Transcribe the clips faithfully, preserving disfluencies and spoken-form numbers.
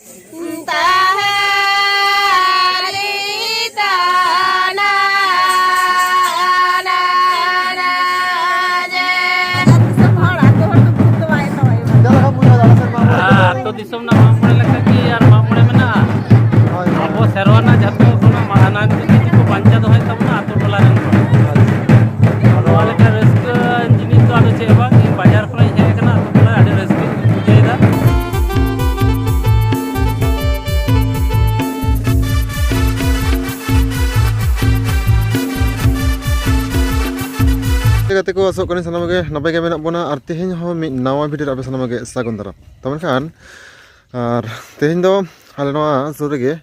ᱛᱟᱦᱮᱸ ᱞᱤᱛᱟᱱᱟ ᱟᱱᱟᱱᱟ ᱡᱮ᱾ ᱟᱹᱛᱩ ᱫᱤᱥᱚᱢ ᱦᱚᱲ, ᱟᱹᱛᱩ ᱦᱚᱲ ᱫᱚ ᱵᱩᱡᱽ ᱫᱚ ᱵᱟᱭ ᱮᱛᱚᱦᱚᱵ ᱮᱫᱟ᱾ ᱟᱹᱛᱩ ᱫᱤᱥᱚᱢ ᱨᱮᱱᱟᱜ ᱢᱟᱜ ᱢᱚᱬᱮ ᱞᱮᱠᱟ ᱜᱮ ᱟᱨ ᱢᱟᱜ ᱢᱚᱬᱮ ᱢᱮᱱᱟᱜᱼᱟ᱾ ᱦᱳᱭ, ᱦᱳᱭ᱾ ᱟᱵᱚ ᱥᱮᱨᱣᱟ ᱨᱮᱱᱟᱜ ᱡᱷᱚᱛᱚ ᱠᱷᱚᱱᱟᱜ ᱢᱟᱲᱟᱝ ᱡᱩᱫᱤ ᱠᱚ ᱵᱟᱧᱪᱟᱣ ᱫᱚᱦᱚᱭ ᱛᱟᱵᱚᱱᱟ ᱟᱹᱛᱩ ᱴᱚᱞᱟ ᱨᱮᱱ ᱦᱚᱲ᱾ ᱱᱚᱣᱟ ᱞᱮᱠᱟ ᱨᱟᱹᱥᱠᱟᱹ ᱡᱤᱱᱤᱥ ᱫᱚ ᱟᱫᱚ ᱪᱮᱫ ᱦᱚᱸ ᱵᱟᱝ, ᱤᱧ ᱵᱟᱡᱟᱨ ᱠᱷᱚᱱᱟᱜ ᱤᱧ ᱦᱮᱡ ᱟᱠᱟᱱᱟ, ᱟᱹᱛᱩ ᱴᱚᱞᱟ ᱨᱮ ᱟᱹᱰᱤ ᱨᱟᱹᱥᱠᱟᱹᱧ ᱵᱩᱡᱷᱟᱹᱣᱮᱫᱟ᱾ ᱜᱟᱛᱮ ᱠᱚ, ᱟᱥᱚᱜ ᱠᱟᱹᱱᱟᱹᱧ ᱥᱟᱱᱟᱢ ᱜᱮ ᱱᱟᱯᱟᱭ ᱜᱮ ᱢᱮᱱᱟᱜ ᱵᱚᱱᱟ, ᱟᱨ ᱛᱮᱦᱮᱧ ᱦᱚᱸ ᱢᱤᱫ ᱱᱟᱣᱟ ᱵᱷᱤᱰᱤᱭᱳ ᱨᱮ ᱟᱯᱮ ᱥᱟᱱᱟᱢ ᱜᱮ ᱥᱟᱹᱜᱩᱱ ᱫᱟᱨᱟᱢ᱾ ᱛᱚ ᱢᱮᱱᱠᱷᱟᱱ, ᱟᱨ ᱛᱮᱦᱮᱧ ᱫᱚ ᱟᱞᱮ ᱱᱚᱣᱟ ᱥᱩᱨ ᱨᱮᱜᱮ,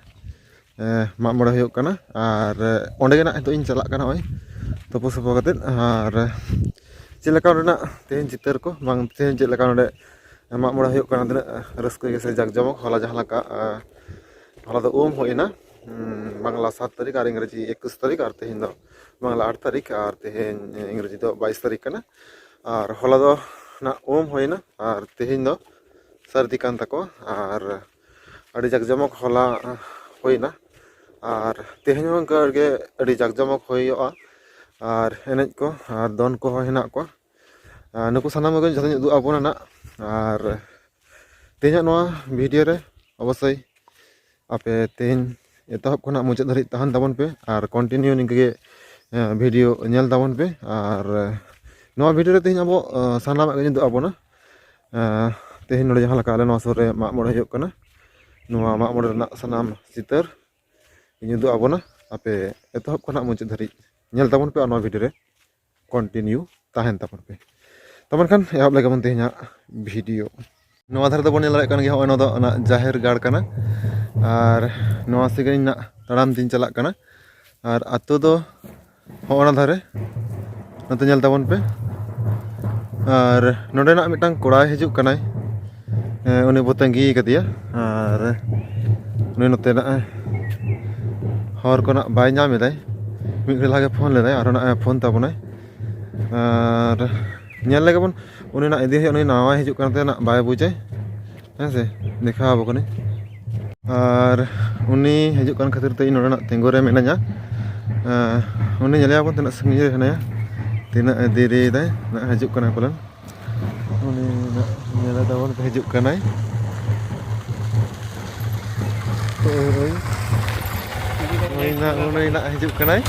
ᱮ, ᱢᱟᱜ ᱢᱚᱬᱮ ᱦᱩᱭᱩᱜ ᱠᱟᱱᱟ, ᱟᱨ, ᱮ, ᱚᱸᱰᱮ ᱜᱮ ᱱᱟᱜ ᱱᱤᱛᱚᱜ ᱤᱧ ᱪᱟᱞᱟᱜ ᱠᱟᱱᱟ ᱱᱚᱜᱼᱚᱭ ᱛᱩᱯᱩ ᱥᱟᱯᱷᱟ ᱠᱟᱛᱮᱫ᱾ ᱟᱨ, ᱮ, ᱪᱮᱫ ᱞᱮᱠᱟ ᱚᱸᱰᱮᱱᱟᱜ ᱛᱮᱦᱮᱧ ᱪᱤᱛᱟᱹᱨ ᱠᱚ, ᱵᱟᱝ ᱛᱮᱦᱮᱧ ᱪᱮᱫ ᱞᱮᱠᱟ ᱱᱚᱰᱮ ᱢᱟᱜ ᱢᱚᱬᱮ ᱦᱩᱭᱩᱜ ᱠᱟᱱᱟ, ᱛᱤᱱᱟᱹᱜ ᱨᱟᱹᱥᱠᱟᱹ ᱜᱮ ᱥᱮ ᱡᱟᱠ ᱡᱚᱢᱚᱠ, ᱦᱚᱞᱟ ᱡᱟᱦᱟᱸ ᱞᱮᱠᱟ, ᱮ, ᱦᱚᱞᱟ ᱫᱚ ᱩᱢ ᱦᱩᱭ ᱮᱱᱟ, ᱩᱸ, ᱵᱟᱝᱞᱟ ᱥᱟᱛ ᱛᱟᱹᱨᱤᱠᱷ ᱟᱨ ᱤᱝᱨᱮᱡᱤ ᱮᱠᱩᱥ ᱛᱟᱹᱨᱤᱠᱷ, ᱟᱨ ᱛᱮᱦᱮᱧ ᱫᱚ ᱵᱟᱝᱞᱟ ᱟᱴ ᱛᱟᱹᱨᱤᱠᱷ, ᱟᱨ ᱛᱮᱦᱮᱧ, ᱮ, ᱤᱝᱨᱮᱡᱤ ᱫᱚ ᱵᱟᱭᱤᱥ ᱛᱟᱹᱨᱤᱠᱷ ᱠᱟᱱᱟ᱾ ᱟᱨ ᱦᱚᱞᱟ ᱫᱚ ᱱᱟᱜ ᱩᱢ ᱦᱩᱭᱱᱟ, ᱟᱨ ᱛᱮᱦᱮᱧ ᱫᱚ ᱥᱟᱹᱨᱫᱤ ᱠᱟᱱ ᱛᱟᱠᱚᱣᱟ᱾ ᱟᱨ ᱟᱹᱰᱤ ᱡᱟᱠ ᱡᱚᱢᱚᱠ ᱦᱚᱞᱟ ᱦᱩᱭᱱᱟ, ᱟᱨ ᱛᱮᱦᱮᱧ ᱦᱚᱸ ᱚᱱᱠᱟ ᱜᱮ ᱟᱹᱰᱤ ᱡᱟᱠ ᱡᱚᱢᱚᱠ ᱦᱩᱭᱩᱜᱼᱟ᱾ ᱟᱨ ᱮᱱᱮᱡ ᱠᱚ ᱟᱨ ᱫᱚᱱ ᱠᱚᱦᱚᱸ ᱦᱮᱱᱟᱜ ᱠᱚᱣᱟ᱾ ᱟᱨ ᱱᱩᱠᱩ ᱥᱟᱱᱟᱢ ᱠᱚᱜᱮ ᱡᱷᱚᱛᱚᱧ ᱩᱫᱩᱜ ᱟᱵᱚᱱᱟ ᱱᱟᱜ᱾ ᱟᱨ ᱛᱮᱦᱮᱧᱟᱜ ᱱᱚᱣᱟ ᱵᱷᱤᱰᱤᱭᱳ ᱨᱮ ᱚᱵᱚᱥᱥᱳᱭ ᱟᱯᱮ ᱛᱮᱦᱮᱧ ᱮᱛᱚᱦᱚᱵ ᱠᱷᱚᱱᱟᱜ ᱢᱩᱪᱟᱹᱫ ᱫᱷᱟᱹᱨᱤᱡ ᱛᱟᱦᱮᱱ ᱛᱟᱵᱚᱱ ᱯᱮ ᱟᱨ continue ᱱᱤᱝᱠᱟᱹ ᱜᱮ, ᱮ, ᱵᱷᱤᱰᱤᱭᱳ ᱧᱮᱞ ᱛᱟᱵᱚᱱ ᱯᱮ᱾ ᱟᱨ, ᱮ, ᱱᱚᱣᱟ ᱵᱷᱤᱰᱤᱭᱳ ᱨᱮ ᱛᱮᱦᱮᱧ ᱟᱵᱚ, ᱮ, ᱥᱟᱱᱟᱢᱟᱜ ᱜᱮ ᱩᱫᱩᱜ ᱟᱵᱚᱱᱟ᱾ ᱮ, ᱛᱮᱦᱮᱧ ᱱᱚᱰᱮ ᱡᱟᱦᱟᱸ ᱞᱮᱠᱟ ᱟᱞᱮ ᱱᱚᱣᱟ ᱥᱩᱨ ᱨᱮ ᱢᱟᱜ ᱢᱚᱬᱮ ᱦᱩᱭᱩᱜ ᱠᱟᱱᱟ, ᱱᱚᱣᱟ ᱢᱟᱜ ᱢᱚᱬᱮ ᱨᱮᱱᱟᱜ ᱥᱟᱱᱟᱢ ᱪᱤᱛᱟᱹᱨ ᱤᱧ ᱩᱫᱩᱜ ᱟᱵᱚᱱᱟ᱾ ᱟᱯᱮ ᱮᱛᱚᱦᱚᱵ ᱠᱷᱚᱱᱟᱜ ᱢᱩᱪᱟᱹᱫ ᱫᱷᱟᱹᱨᱤᱡ ᱧᱮᱞ ᱛᱟᱵᱚᱱ ᱯᱮ ᱟᱨ ᱱᱚᱣᱟ ᱵᱷᱤᱰᱤᱭᱳ ᱨᱮ continue ᱛᱟᱦᱮᱱ ᱛᱟᱵᱚᱱ ᱯᱮ᱾ ᱛᱚ ᱢᱮᱱᱠᱷᱟᱱ ᱮᱦᱚᱵ ᱞᱮᱜᱮ ᱵᱚᱱ ᱛᱮᱦᱮᱧᱟᱜ ᱵᱷᱤᱰᱤᱭᱳ᱾ ᱱᱚᱣᱟ ᱫᱷᱟᱨᱮ ᱫᱚᱵᱚᱱ ᱧᱮᱞ ᱫᱟᱲᱮᱭᱟᱜ ᱠᱟᱱ ᱜᱮᱭᱟ, ᱱᱚᱜᱼᱚᱭ ᱱᱚᱣᱟ ᱫᱚ ᱚᱱᱟ ᱡᱟᱦᱮᱨ ᱜᱟᱲ ᱠᱟᱱᱟ᱾ ᱟᱨ ᱱᱚᱣᱟ ᱥᱮᱜᱮᱧ ᱱᱟᱜ ᱛᱟᱲᱟᱢ ᱛᱤᱧ ᱪᱟᱞᱟᱜ ᱠᱟᱱᱟ᱾ ᱟᱨ ᱟᱛᱳ ᱫᱚ ᱦᱚᱸᱜᱼᱚ ᱱᱟ ᱫᱷᱟᱨᱮ, ᱱᱚᱛᱮ ᱧᱮᱞ ᱛᱟᱵᱚᱱ ᱯᱮ᱾ ᱟᱨ ᱱᱚᱸᱰᱮᱱᱟᱜ ᱢᱤᱫᱴᱟᱝ ᱠᱚᱲᱟᱭ ᱦᱤᱡᱩᱜ ᱠᱟᱱᱟᱭ, ᱦᱮᱸ, ᱩᱱᱤ ᱵᱚ ᱛᱟᱺᱜᱤ ᱠᱟᱫᱮᱭᱟ᱾ ᱟᱨ ᱩᱱᱤ ᱱᱚᱛᱮᱱᱟᱜ ᱦᱚᱨ ᱠᱚ ᱱᱟᱜ ᱵᱟᱭ ᱧᱟᱢ ᱮᱫᱟᱭ, ᱢᱤᱫ ᱜᱷᱟᱹᱲᱤ ᱞᱟᱦᱟ ᱜᱮ ᱯᱷᱳᱱ ᱞᱮᱫᱟᱭ, ᱟᱨᱦᱚᱸ ᱱᱟᱜ ᱮ ᱯᱷᱳᱱ ᱛᱟᱵᱚᱱᱟᱭ᱾ ᱟᱨ ᱧᱮᱞ ᱞᱮᱜᱮ ᱵᱚᱱ, ᱩᱱᱤ ᱱᱟᱜ ᱤᱫᱤ ᱦᱩᱭᱩᱜᱼᱟ, ᱩᱱᱤ ᱱᱟᱣᱟᱭ ᱦᱤᱡᱩᱜ ᱠᱟᱱ ᱛᱮ ᱱᱟᱜ ᱵᱟᱭ ᱵᱩᱡᱟᱭ, ᱦᱮᱸ ᱥᱮ, ᱫᱮᱠᱷᱟᱣ ᱟᱵᱚ ᱠᱟᱹᱱᱟᱹᱧ᱾ ᱟᱨ ᱩᱱᱤ ᱦᱤᱡᱩᱜ ᱠᱟᱱ ᱠᱷᱟᱹᱛᱤᱨ ᱛᱮ ᱤᱧ ᱱᱚᱰᱮᱱᱟᱜ ᱛᱤᱸᱜᱩ ᱨᱮ ᱢᱤᱱᱟᱹᱧᱟ᱾ ᱟᱨ ᱩᱱᱤ ᱧᱮᱞᱮᱭᱟᱵᱚᱱ ᱛᱤᱱᱟᱹᱜ ᱥᱟᱺᱜᱤᱧ ᱨᱮ ᱦᱮᱱᱟᱭᱟ, ᱛᱤᱱᱟᱹᱜ ᱮ ᱫᱮᱨᱤᱭᱮᱫᱟᱭ, ᱱᱟᱜ ᱦᱤᱡᱩᱜ ᱠᱟᱱᱟᱭ ᱯᱟᱞᱮᱱ᱾ ᱩᱱᱤ ᱱᱟᱜ ᱧᱮᱞᱮ ᱛᱟᱵᱚᱱ ᱯᱮ, ᱦᱤᱡᱩᱜ ᱠᱟᱱᱟᱭ᱾ ᱳᱭ, ᱳᱭ᱾ ᱱᱩᱭ ᱱᱟᱜ, ᱱᱩᱭ ᱱᱟᱜ ᱦᱤᱡᱩᱜ ᱠᱟᱱᱟᱭ᱾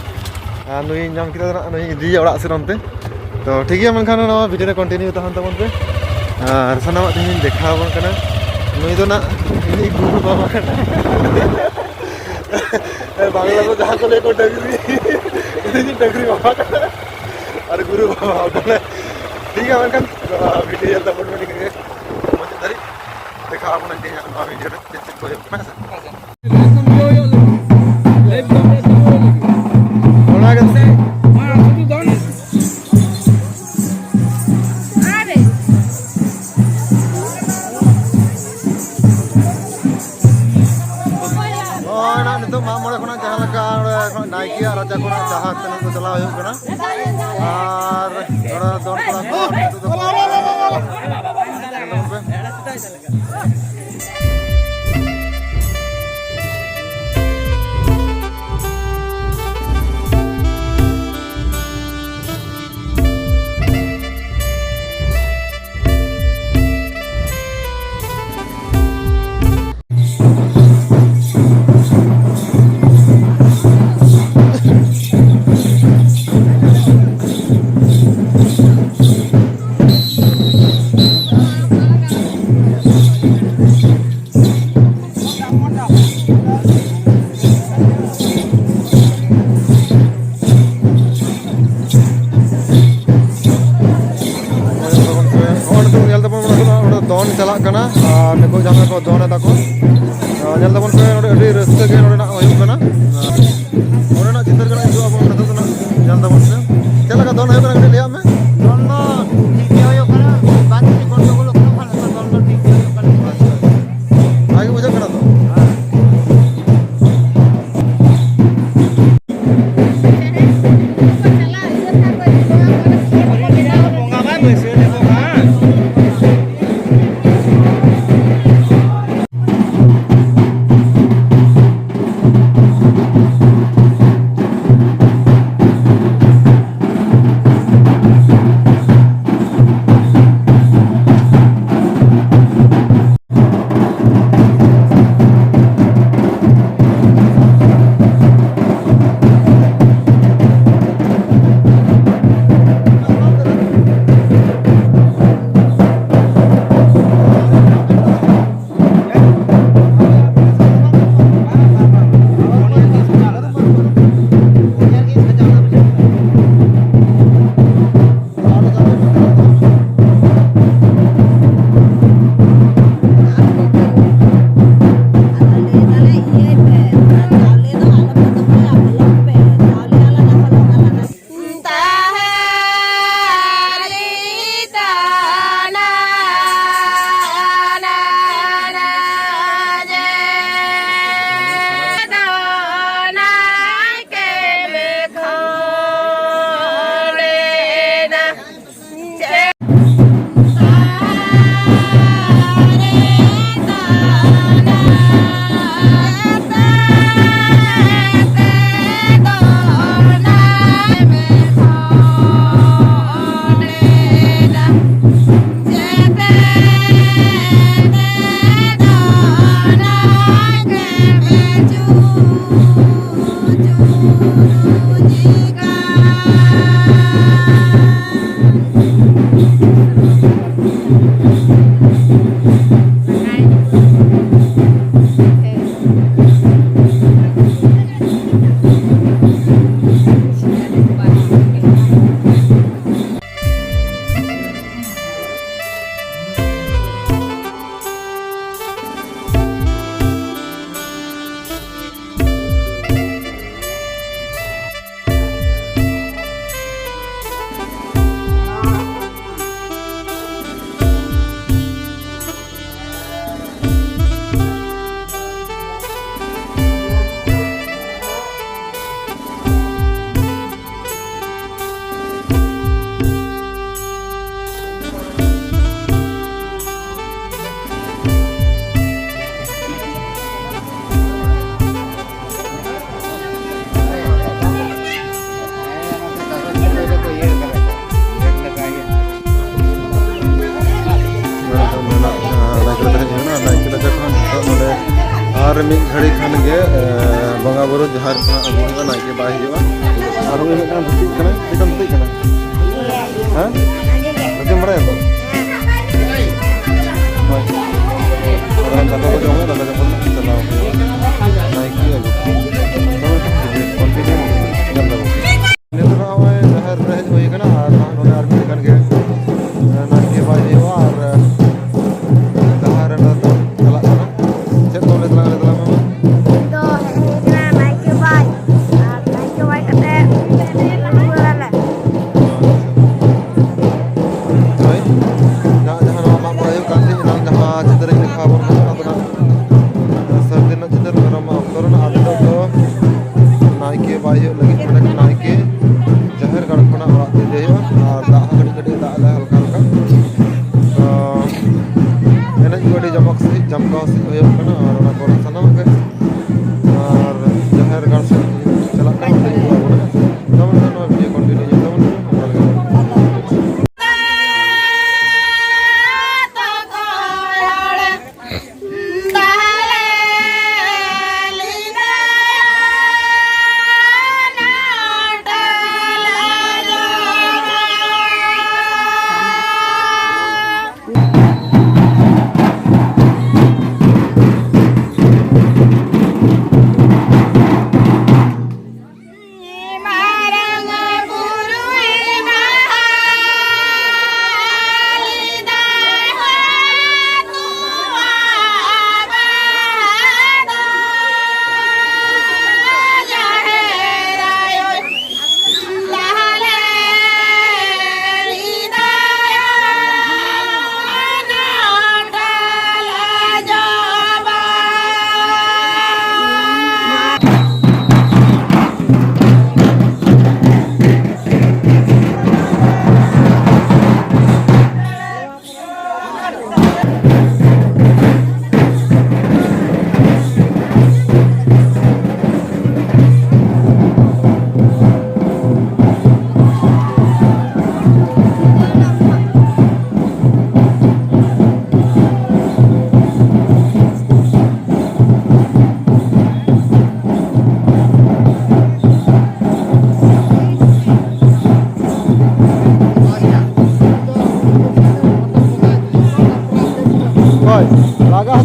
ᱟᱨ ᱱᱩᱭ ᱧᱟᱢ ᱠᱮᱫᱮ ᱱᱟᱜ, ᱱᱩᱭ ᱤᱫᱤᱭᱮᱭᱟ ᱚᱲᱟᱜ ᱥᱮᱫ ᱚᱱᱛᱮ᱾ ᱛᱚ ᱴᱷᱤᱠ ᱜᱮᱭᱟ, ᱢᱮᱱᱠᱷᱟᱱ ᱱᱚᱣᱟ ᱵᱷᱤᱰᱤᱭᱳ ᱨᱮ ᱠᱚᱱᱴᱤᱱᱤᱭᱩ ᱛᱟᱦᱮᱱ ᱛᱟᱵᱚᱱ ᱯᱮ᱾ ᱟᱨ ᱥᱟᱱᱟᱢᱟᱜ ᱛᱮᱦᱮᱧ ᱫᱮᱠᱷᱟᱣ ᱟᱵᱚᱱ ᱠᱟᱱᱟ᱾ ᱱᱩᱭ ᱫᱚ ᱱᱟᱜ ᱤᱧᱤᱡ ᱜᱩᱨᱩ ᱵᱟᱵᱟ ᱠᱟᱱᱟᱭ᱾ ᱵᱟᱝᱞᱟ ᱫᱚ ᱡᱟᱦᱟᱸ ᱠᱚ ᱞᱟᱹᱭ ᱠᱚ ᱰᱟᱹᱝᱨᱤ, ᱩᱱᱤ ᱫᱚ ᱰᱟᱹᱝᱨᱤ ᱵᱟᱵᱟ ᱠᱟᱱᱟᱭ᱾ ᱟᱨ ᱜᱩᱨᱩ ᱵᱟᱵᱟ ᱠᱟᱱᱟᱭ᱾ ᱴᱷᱤᱠ ᱜᱮᱭᱟ, ᱢᱮᱱᱠᱷᱟᱱ ᱱᱚᱣᱟ ᱵᱷᱤᱰᱤᱭᱳ ᱧᱮᱞ ᱛᱟᱵᱚᱱ ᱯᱮ ᱱᱤᱝᱠᱟᱹ ᱜᱮ᱾ ᱢᱩᱪᱟᱹᱫ ᱫᱷᱟᱹᱨᱤᱡ ᱫᱮᱠᱷᱟᱣ ᱟᱵᱚᱱᱟ ᱛᱮᱦᱮᱧᱟᱜ ᱱᱚᱣᱟ ᱵᱷᱤᱰᱤᱭᱳ ᱨᱮ ᱪᱮᱫ ᱪᱮᱫ ᱠᱚ ᱦᱩᱭᱩᱜ ᱠᱟᱱᱟ, ᱦᱮᱸ ᱥᱮ? ᱚᱱᱟ ᱜᱮ᱾ ᱱᱚᱜᱼᱚᱭ ᱱᱟᱜ ᱱᱤᱛᱚᱜ ᱢᱟᱜ ᱢᱚᱬᱮ ᱠᱷᱚᱱᱟᱜ ᱡᱟᱦᱟᱸ ᱞᱮᱠᱟ ᱚᱸᱰᱮ ᱠᱷᱚᱱ ᱱᱟᱭᱠᱮᱭᱟᱜ ᱨᱟᱪᱟ ᱠᱷᱚᱱᱟᱜ ᱡᱟᱦᱟᱸ ᱛᱤᱱᱟᱹᱜ ᱠᱚ ᱪᱟᱞᱟᱣ ᱦᱩᱭᱩᱜ ᱠᱟᱱᱟ, ᱟᱨ ᱱᱚᱰᱮ ᱫᱚᱱ ᱠᱚᱲᱟ ᱠᱚ ᱱᱤᱛᱚᱜ ᱫᱚᱠᱚ ᱱᱚᱜᱼᱚᱭ ᱱᱤᱛᱚᱜ ᱧᱮᱞ ᱛᱟᱵᱚᱱ ᱯᱮ, ᱚᱸᱰᱮ ᱫᱚ ᱫᱚᱱ ᱪᱟᱞᱟᱜ ᱠᱟᱱᱟ᱾ ᱟᱨ ᱱᱤᱛᱚᱜ ᱡᱟᱦᱟᱸ ᱠᱚ ᱫᱚᱱ ᱮᱫᱟ ᱠᱚ, ᱟᱨ ᱧᱮᱞ ᱛᱟᱵᱚᱱ ᱯᱮ, ᱱᱚᱰᱮ ᱟᱹᱰᱤ ᱨᱟᱹᱥᱠᱟᱹ ᱜᱮ ᱱᱚᱰᱮᱱᱟᱜ ᱦᱩᱭᱩᱜ ᱠᱟᱱᱟ᱾ ᱟᱨ ᱱᱚᱰᱮᱱᱟᱜ ᱪᱤᱛᱟᱹᱨ ᱜᱮ ᱱᱤᱛᱚᱜ ᱟᱵᱚ ᱱᱤᱛᱚᱜ ᱫᱚ ᱱᱟᱜ ᱧᱮᱞ ᱛᱟᱵᱚᱱ ᱯᱮ, ᱪᱮᱫ ᱞᱮᱠᱟ ᱫᱚᱱ ᱦᱩᱭᱩᱜ ᱠᱟᱱᱟ, ᱠᱟᱹᱴᱤᱡ ᱞᱟᱹᱭᱟᱜ ᱢᱮ᱾ ᱫᱚᱱ ᱫᱚ ᱴᱷᱤᱠ ᱜᱮ ᱦᱩᱭᱩᱜ ᱠᱟᱱᱟ, ᱵᱟᱝ ᱜᱚᱱᱰᱚᱜᱳᱞᱚᱜ ᱠᱟᱱᱟ, ᱵᱷᱟᱞᱮ ᱫᱚ ᱫᱚᱱ ᱫᱚ ᱴᱷᱤᱠ ᱜᱮ ᱦᱩᱭᱩᱜ ᱠᱟᱱᱟ᱾ ᱵᱷᱟᱜᱮ ᱵᱩᱡᱷᱟᱹᱜ ᱠᱟᱱᱟ ᱛᱚ? ᱵᱚᱸᱜᱟ ᱢᱟᱭ ᱵᱟᱹᱭᱥᱟᱹᱣ ᱨᱮ ᱵᱚᱸᱜᱟ᱾ ᱟᱨ ᱢᱤᱫ ᱜᱷᱟᱹᱲᱤ ᱠᱷᱟᱱ ᱜᱮ ᱵᱚᱸᱜᱟ ᱵᱩᱨᱩ ᱡᱟᱦᱮᱨ ᱠᱷᱚᱱᱟᱜ ᱟᱹᱜᱩ ᱦᱩᱭᱩᱜᱼᱟ, ᱱᱟᱭᱠᱮ ᱵᱟᱭ ᱦᱤᱡᱩᱜᱼᱟ᱾ ᱟᱨ ᱩᱱᱤ ᱢᱤᱫᱴᱟᱝ ᱫᱷᱩᱛᱤᱜ ᱠᱟᱱᱟᱭ᱾ ᱪᱮᱫ ᱠᱟᱱ ᱫᱷᱩᱛᱤᱜ ᱠᱟᱱᱟ? ᱦᱮᱸ? ᱫᱷᱩᱛᱤᱢ ᱵᱟᱲᱟᱭᱟ ᱛᱚ? ᱦᱳᱭ᱾ ᱟᱫᱚ ᱫᱟᱠᱟ ᱠᱚ ᱡᱚᱢ ᱦᱩᱭᱩᱜᱼᱟ, ᱫᱟᱠᱟ ᱡᱚᱢ ᱠᱟᱛᱮ ᱪᱟᱞᱟᱣ ᱦᱩᱭᱩᱜᱼᱟ᱾ ᱱᱟᱭᱠᱮ ᱟᱹᱜᱩ᱾ ᱛᱚᱵᱮ ᱠᱷᱟᱱ continue ᱧᱮᱞ ᱫᱟᱵᱚᱱ᱾ ᱱᱤᱛᱚᱜ ᱫᱚ ᱱᱚᱜᱼᱚᱭ ᱡᱟᱦᱮᱨ ᱨᱮ ᱦᱮᱡ ᱦᱩᱭ ᱠᱟᱱᱟ ᱟᱨ ᱱᱚᱰᱮ ᱟᱨ ᱢᱤᱫ ᱜᱟᱱ ᱜᱮ ᱱᱟᱭᱠᱮ ᱵᱟᱭ ᱦᱩᱭᱩᱜᱼᱟ ᱟᱨ ᱡᱟᱦᱮᱨ ᱨᱮ ᱱᱤᱛᱚᱜ ᱪᱟᱞᱟᱜ ᱠᱟᱱᱟ᱾ ᱪᱮᱫ ᱠᱚ ᱞᱟᱹᱭ ᱛᱟᱞᱟᱝᱟ, ᱞᱟᱹᱭ ᱛᱟᱞᱟᱝ ᱢᱮ ᱢᱟ᱾ ᱫᱚ ᱦᱮᱡ ᱦᱩᱭ ᱠᱟᱱᱟ ᱱᱟᱭᱠᱮ ᱵᱟᱭ, ᱟᱨ ᱱᱟᱭᱠᱮ ᱵᱟᱭ ᱠᱟᱛᱮ ᱨᱩᱣᱟᱹᱲᱟᱞᱮ᱾ ᱦᱳᱭ, ᱡᱟᱦᱟᱸ ᱡᱟᱦᱟᱸ ᱱᱚᱣᱟ ᱢᱟᱜ ᱢᱚᱬᱮ ᱦᱩᱭᱩᱜ ᱠᱟᱱ ᱛᱟᱦᱮᱸ, ᱮᱱᱟᱝ ᱡᱟᱦᱟᱸ ᱪᱤᱛᱟᱹᱨ ᱤᱧ ᱫᱮᱠᱷᱟᱣ ᱟᱵᱚᱱ ᱠᱟᱱᱟ, ᱚᱱᱟ ᱫᱚ ᱱᱟᱜ ᱥᱟᱹᱨᱫᱤ ᱨᱮᱱᱟᱜ ᱪᱤᱛᱟᱹᱨ, ᱢᱮᱨᱚᱢ ᱢᱟᱜ ᱚᱠᱛᱚ ᱨᱮᱱᱟᱜ᱾ ᱟᱨ ᱱᱤᱛᱚᱜ ᱫᱚ ᱱᱟᱭᱠᱮ ᱵᱟᱭ ᱦᱩᱭᱩᱜ ᱞᱟᱹᱜᱤᱫ ᱱᱚᱰᱮ ᱠᱷᱚᱱ ᱱᱟᱭᱠᱮ ᱡᱟᱦᱮᱨ ᱜᱟᱲ ᱠᱷᱚᱱᱟᱜ ᱚᱲᱟᱜ ᱛᱮ ᱤᱫᱤ ᱦᱩᱭᱩᱜᱼᱟ᱾ ᱟᱨ ᱫᱟᱜ ᱦᱚᱸ ᱠᱟᱹᱴᱤᱡ ᱠᱟᱹᱴᱤᱡ ᱫᱟᱜ ᱮᱫᱟᱭ ᱦᱟᱞᱠᱟ ᱦᱟᱞᱠᱟ᱾ ᱛᱚ ᱮᱱᱮᱡ ᱠᱚ ᱟᱹᱰᱤ ᱡᱚᱢᱚᱠ ᱥᱟᱺᱦᱤᱡ ᱡᱟᱢᱠᱟᱣ ᱥᱟᱺᱦᱤᱡ ᱦᱩᱭᱩᱜ ᱠᱟᱱᱟ᱾ ᱟᱨ ᱚᱱᱟ ᱠᱚᱨᱮ ᱥᱟᱱᱟᱢ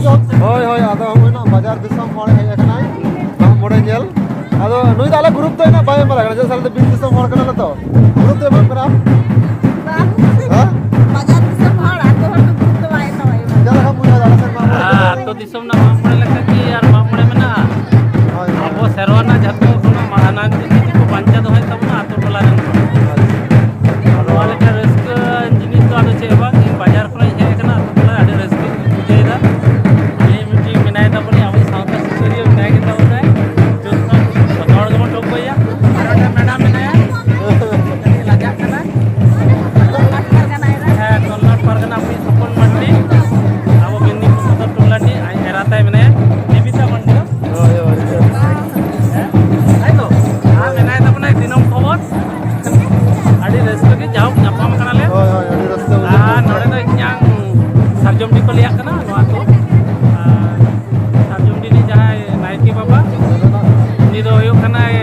ᱦᱳᱭ, ᱦᱳᱭ, ᱟᱫᱚ ᱦᱚᱸᱜᱼᱚᱭ ᱱᱟᱜ ᱵᱟᱡᱟᱨ ᱫᱤᱥᱚᱢ ᱦᱚᱲ ᱦᱮᱡ ᱟᱠᱟᱱᱟᱭ ᱢᱟᱜ ᱢᱚᱬᱮ ᱧᱮᱞ᱾ ᱟᱫᱚ ᱱᱩᱭ ᱫᱚ ᱟᱞᱮ ᱜᱨᱩᱯ ᱫᱚ ᱱᱟᱜ ᱵᱟᱭ ᱮᱢ ᱵᱟᱲᱟ ᱠᱟᱱᱟ, ᱪᱮᱫᱟᱜ ᱥᱮ ᱟᱞᱮ ᱫᱚ ᱵᱤᱨ ᱫᱤᱥᱚᱢ ᱦᱚᱲ ᱠᱟᱱᱟᱞᱮ ᱛᱚ᱾ ᱜᱨᱩᱯ ᱫᱚ ᱮᱢᱟᱢ ᱠᱟᱱᱟ? ᱵᱟᱝ᱾ ᱦᱮᱸ? ᱵᱟᱡᱟᱨ ᱫᱤᱥᱚᱢ ᱦᱚᱲ, ᱟᱹᱛᱩ ᱦᱚᱲ ᱫᱚ ᱜᱨᱩᱯ ᱫᱚ ᱵᱟᱭ ᱮᱢ ᱵᱟᱲᱟ ᱠᱟᱱᱟ᱾ ᱪᱮᱫ ᱞᱮᱠᱟ ᱵᱩᱡᱷᱟᱹᱣ ᱫᱟ ᱟᱞᱮ ᱥᱮᱫ ᱢᱟᱜ ᱢᱚᱬᱮ? ᱟᱹᱛᱩ ᱫᱤᱥᱚᱢ ᱨᱮᱱᱟᱜ ᱢᱟᱜ ᱢᱚᱬᱮ ᱞᱮᱠᱟ ᱠᱤ ᱟᱨ ᱢᱟᱜ ᱢᱚᱬᱮ ᱢᱮᱱᱟᱜᱼᱟ? ᱦᱳᱭ, ᱦᱳᱭ᱾ ᱟᱵᱚ ᱥᱮᱨᱣᱟ ᱨᱮᱱᱟᱜ ᱡᱷᱚᱛᱚ ᱠᱷᱚᱱᱟᱜ ᱢᱟᱲᱟᱝ ᱡᱤᱱᱤᱥ ᱠᱚ ᱵᱟᱧᱪᱟᱣ ᱫᱚᱦᱚᱭ ᱛᱟᱵᱚᱱᱟ ᱟᱹᱛᱩ ᱴᱚᱞᱟ ᱨᱮᱱ ᱠᱚ᱾ ᱟᱫᱚ ᱱᱚᱣᱟ ᱞᱮᱠᱟ ᱨᱟᱹᱥᱠᱟᱹ ᱡᱤᱱᱤᱥ ᱫᱚ ᱟᱫᱚ ᱪᱮᱫ ᱦᱚᱸ ᱵᱟᱝ, ᱤᱧ ᱵᱟᱡᱟᱨ ᱠᱷᱚᱱᱟᱜ ᱤᱧ ᱦᱮᱡ ᱟᱠᱟᱱᱟ, ᱟᱹᱛᱩ ᱴᱚᱞᱟ ᱨᱮ ᱟᱹᱰᱤ ᱨᱟᱹᱥᱠᱟᱹᱧ ᱵᱩᱡᱷᱟᱹᱣᱮᱫᱟ᱾ ᱟᱞᱮ ᱢᱤᱫᱴᱤᱡ ᱢᱮᱱᱟᱭ ᱛᱟᱵᱚᱱᱟ, ᱟᱵᱚ ᱥᱟᱶᱛᱟ ᱥᱩᱥᱟᱹᱨᱤᱭᱟᱹ ᱢᱮᱱᱟᱭ ᱜᱮ ᱛᱟᱵᱚᱱᱟᱭ, ᱡᱚᱛᱚ ᱦᱚᱲ ᱜᱮᱵᱚᱱ ᱴᱷᱟᱹᱣᱠᱟᱹᱭᱟ᱾ ᱟᱨ ᱢᱤᱫᱴᱮᱱ ᱢᱮᱰᱟᱢ ᱢᱮᱱᱟᱭᱟ, ᱠᱟᱹᱴᱤᱡ ᱞᱟᱡᱟᱜ ᱠᱟᱱᱟᱭ, ᱦᱮᱸ, ᱛᱚᱞᱢᱟᱴ ᱯᱟᱨᱜᱟᱱᱟ ᱩᱱᱤ ᱥᱚᱯᱚᱱ ᱢᱟᱱᱰᱤ, ᱟᱵᱚ ᱢᱮᱫᱽᱱᱤᱯᱩᱨ ᱥᱚᱫᱚᱨ ᱴᱚᱞᱟ ᱨᱤᱱᱤᱡ ᱟᱡ ᱮᱨᱟ ᱛᱟᱭ ᱢᱮᱱᱟᱭᱟ, ᱫᱮᱵᱤᱛᱟ ᱢᱟᱱᱰᱤ ᱫᱚ᱾ ᱦᱳᱭ, ᱦᱳᱭ, ᱦᱳᱭ᱾ ᱦᱮᱸ, ᱛᱟᱭ ᱛᱚ? ᱟᱨ ᱢᱮᱱᱟᱭ ᱛᱟᱵᱚᱱᱟᱭ ᱫᱤᱱᱟᱹᱢ ᱠᱷᱚᱵᱚᱨ᱾ ᱟᱹᱰᱤ ᱨᱟᱹᱥᱠᱟᱹ ᱜᱮ, ᱡᱟᱭᱦᱳᱠ, ᱧᱟᱯᱟᱢ ᱠᱟᱱᱟᱞᱮ᱾ ᱦᱳᱭ, ᱦᱳᱭ, ᱟᱹᱰᱤ ᱨᱟᱹᱥᱠᱟᱹ ᱵᱩᱡᱷᱟᱹᱜ ᱟᱨ ᱠᱟᱱᱟ᱾ ᱱᱚᱰᱮ ᱫᱚ ᱤᱧᱟᱝ ᱥᱟᱨᱡᱚᱢᱰᱤ ᱠᱚ ᱞᱟᱹᱭᱟᱜ ᱠᱟᱱᱟ ᱱᱚᱣᱟ ᱠᱚ᱾ ᱟᱨ ᱥᱟᱨᱡᱚᱢᱰᱤ ᱨᱤᱱᱤᱡ ᱡᱟᱦᱟᱸᱭ ᱱᱟᱭᱠᱮ ᱵᱟᱵᱟ, ᱩᱱᱤ ᱫᱚ ᱦᱩᱭᱩᱜ ᱠᱟᱱᱟᱭ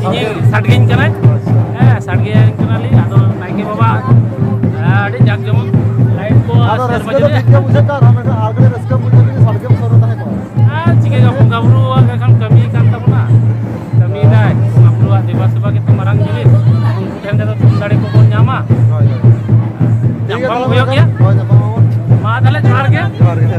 ᱤᱧᱤᱡ ᱥᱟᱰᱜᱮᱧ ᱠᱟᱱᱟᱭ᱾ ᱟᱪᱪᱷᱟ᱾ ᱦᱮᱸ, ᱥᱟᱰᱜᱮᱧ ᱠᱟᱱᱟᱞᱤᱧ᱾ ᱟᱫᱚ ᱱᱟᱭᱠᱮ ᱵᱟᱵᱟ, ᱦᱮᱸ, ᱟᱹᱰᱤ ᱡᱟᱠ ᱡᱚᱢᱚᱠ ᱞᱟᱭᱤᱴ ᱠᱚ ᱟᱨ ᱟᱫᱚ ᱥᱮᱨᱢᱟ ᱨᱟᱹᱥᱠᱟᱹ ᱫᱚ ᱡᱟᱹᱲᱤ᱾ ᱴᱷᱤᱠ ᱜᱮ ᱵᱩᱡᱷᱟᱹᱜ ᱠᱟᱱ ᱨᱮᱦᱚᱸ, ᱢᱮᱱᱠᱷᱟᱱ ᱟᱨ ᱠᱟᱹᱴᱤᱡ ᱨᱟᱹᱥᱠᱟᱹ ᱵᱩᱡᱷᱟᱹᱜ ᱠᱟᱱᱟ, ᱥᱟᱰᱜᱮᱢ ᱥᱩᱨ ᱨᱮ ᱛᱟᱦᱮᱸ ᱠᱚᱜᱼᱟ᱾ ᱟᱨ ᱪᱤᱠᱟᱹᱭᱟ, ᱵᱚᱸᱜᱟ ᱵᱩᱨᱩ ᱮᱱᱠᱷᱟᱱ ᱠᱟᱹᱢᱤ ᱠᱟᱱ ᱛᱟᱵᱚᱱᱟ, ᱠᱟᱹᱢᱤᱭᱮᱫᱟᱭ᱾ ᱵᱚᱸᱜᱟ ᱵᱩᱨᱩᱣᱟᱜ ᱫᱮᱵᱟ ᱥᱮᱵᱟ ᱜᱮᱛᱚ ᱢᱟᱨᱟᱝ ᱡᱤᱱᱤᱥ, ᱩᱱᱠᱩ ᱴᱷᱮᱱ ᱜᱮᱛᱚ ᱛᱷᱩᱢ ᱫᱟᱲᱮ ᱠᱚᱵᱚᱱ ᱧᱟᱢᱟ᱾ ᱦᱳᱭ, ᱦᱳᱭ᱾ ᱴᱷᱤᱠ ᱜᱮᱭᱟ, ᱧᱟᱯᱟᱢ ᱛᱟᱦᱚᱞᱮ ᱦᱩᱭᱩᱜ ᱜᱚᱝᱠᱮ᱾ ᱜᱮᱭᱟ᱾ ᱦᱳᱭ, ᱧᱟᱯᱟᱢ ᱟᱵᱚᱱ᱾ ᱢᱟ ᱛᱟᱦᱚᱞᱮ ᱡᱚᱦᱟᱨ ᱜᱮ᱾ ᱡᱚᱦᱟᱨ ᱜᱮ᱾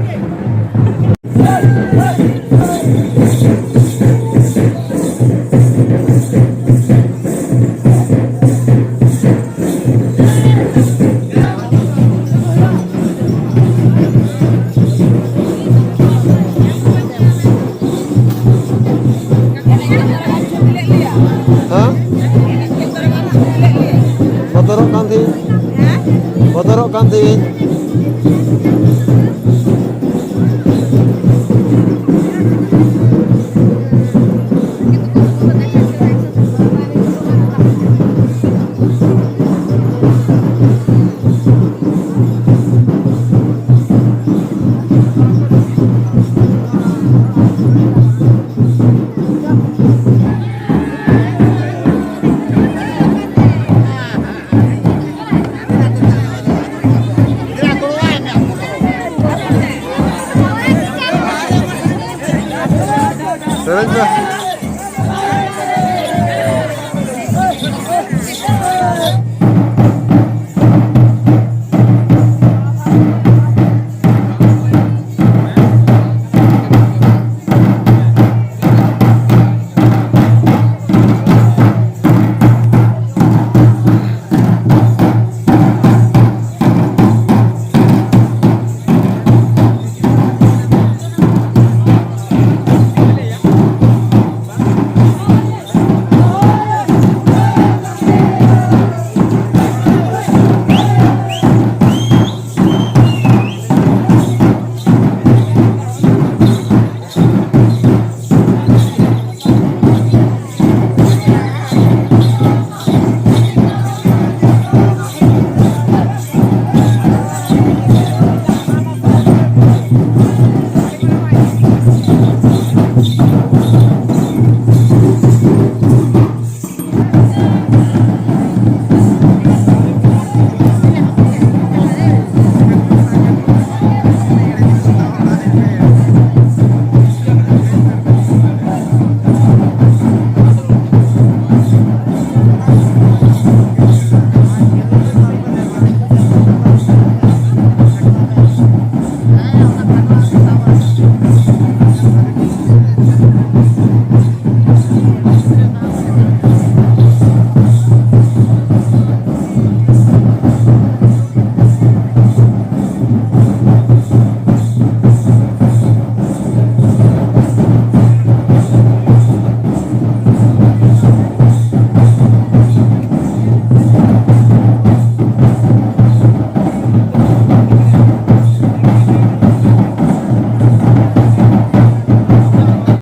ᱥᱮᱨᱮᱧ ᱯᱮ᱾